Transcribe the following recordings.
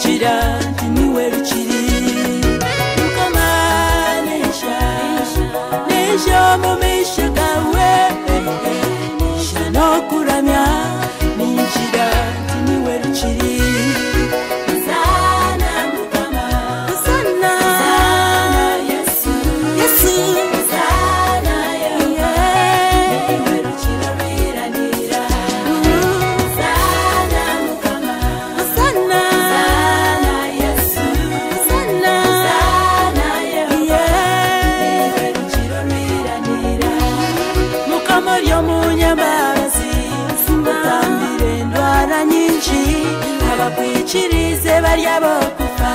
Ningira nti niwe rukiri. Mukama neija, neija omu maisho gawe, neija n'okuramya. Ningira nti niwe rukiri. Hosana Mukama, Hosana, Hosana Yesu, Yesu, Hosana Yehova, niwe rukiro rwiranira. Hosana Mukama, Hosana, Hosana Yesu, Hosana, Hosana Yehova, niwe rukiro rwiranira. Mukama ori omunyambabazi, otambire endwara nyingi, abakwikirize bari abokufa,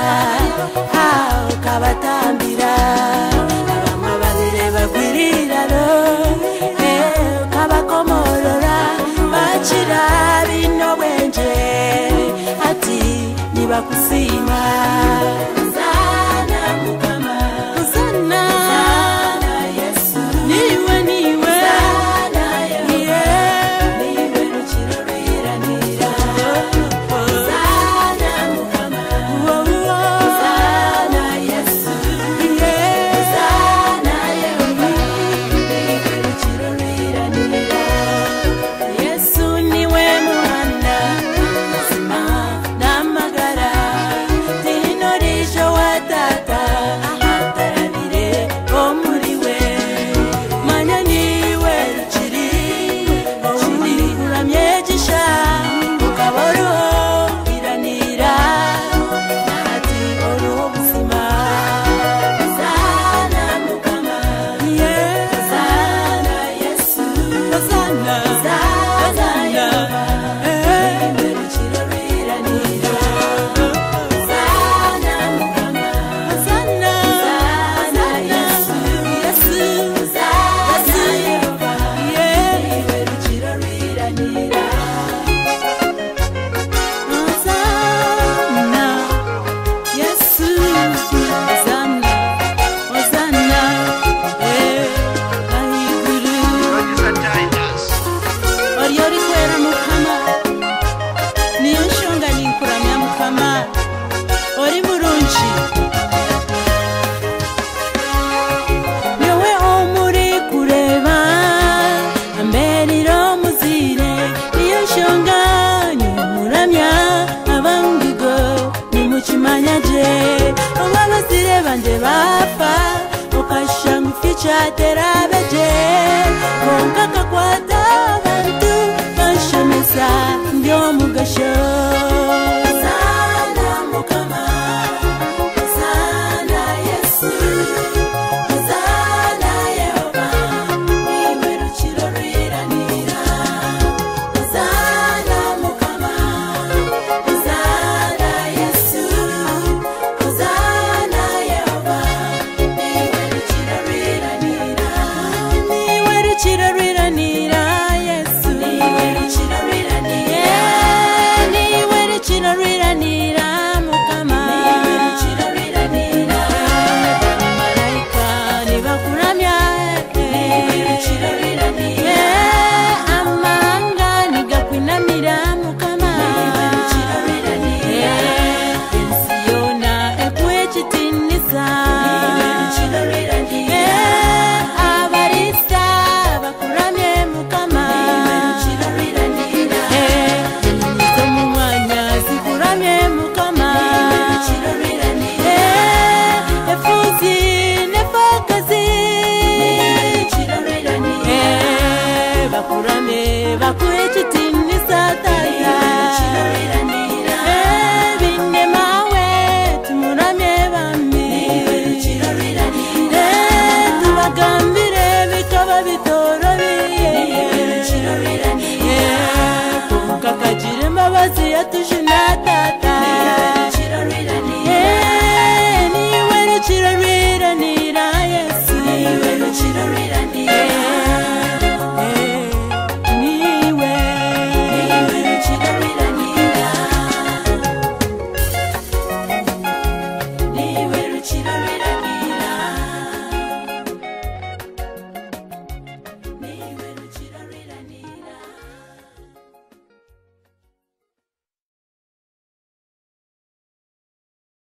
ukabatambira. Abamwe babire bagwiriraro, ukabakomorora, bakira bino bwenje, ati nibakusiima. Hosana Mukama, Hosana, Hosana Yesu, niwe, niwe, Hosana Yehova, niwe rukiro rwiranira. Hosana Mukama, Hosana Yesu, Hosana Yehova, niwe rukiro rwiranira. Yesu niwe muhanda, amazima n'amagara, tinorisho wa tata, ahataramire omuriwe. Manya niwe rukiri, owundi kuramya egisha, ukaba oriho iranira, nahati oriho obuzima. Hosana Mukama, Hosana Yesu, Hosana, Hosana Yehova, niwe rukiro rwiranira. Hosana Mukama, Hosana, Hosana Yesu, Yesu, Hosana Yehova, niwe rukiro rwiranira. Hosana, Yesu, Hosana, Hosana, ahiguru. Producer Titus. Ori orikwera Mukama, niyo nshonga ninkuramya Mukama, ori murungi. Nyowe omuri kureba, amberire omuzire, niyo nshonga nimuramya, abangigo nimukimanya gye. Obu abazire bangye bafa, okashusha ngu future terabe gye. Konka kakwata abantu, banshemeza, ndi omugasho. Hosana Mukama, Hosana Yesu, Hosana Yehova, niwe rukiro rwiranira. Hosana Mukama, Hosana Yesu, Hosana Yehova, niwe rukiro rwiranira. Niwe rukiro rwiranira, Yesu. Niwe rukiro rwiranira. Niwe rukiro rwiranira, Mukama. Niwe rukiro rwiranira. Abamalayika nibakuramya. Niwe rukiro rwiranira. Amahanga nigakwinamira, Mukama. Niwe rukiro rwiranira. Ensi yoona ekuha ekitiinisa. Niwe rukiro rwiranira. Abarisa bakuramye, Mukama. Niwe rukiro rwiranira. Enyonyi z'omu mwanya zikuramye, Mukama. Niwe rukiro rwiranira. Efuzi n'efakazi. Niwe rukiro rwiranira. Bakuramye, bakuhe ekitiinisa, Tata. Niwe rukiro rwiranira. Binemawe tumuramye bami. Niwe rukiro rwiranira. Tubagambire bikaba bitorobiye. Niwe rukiro rwiranira. Konka kagira imbabazi yatuje.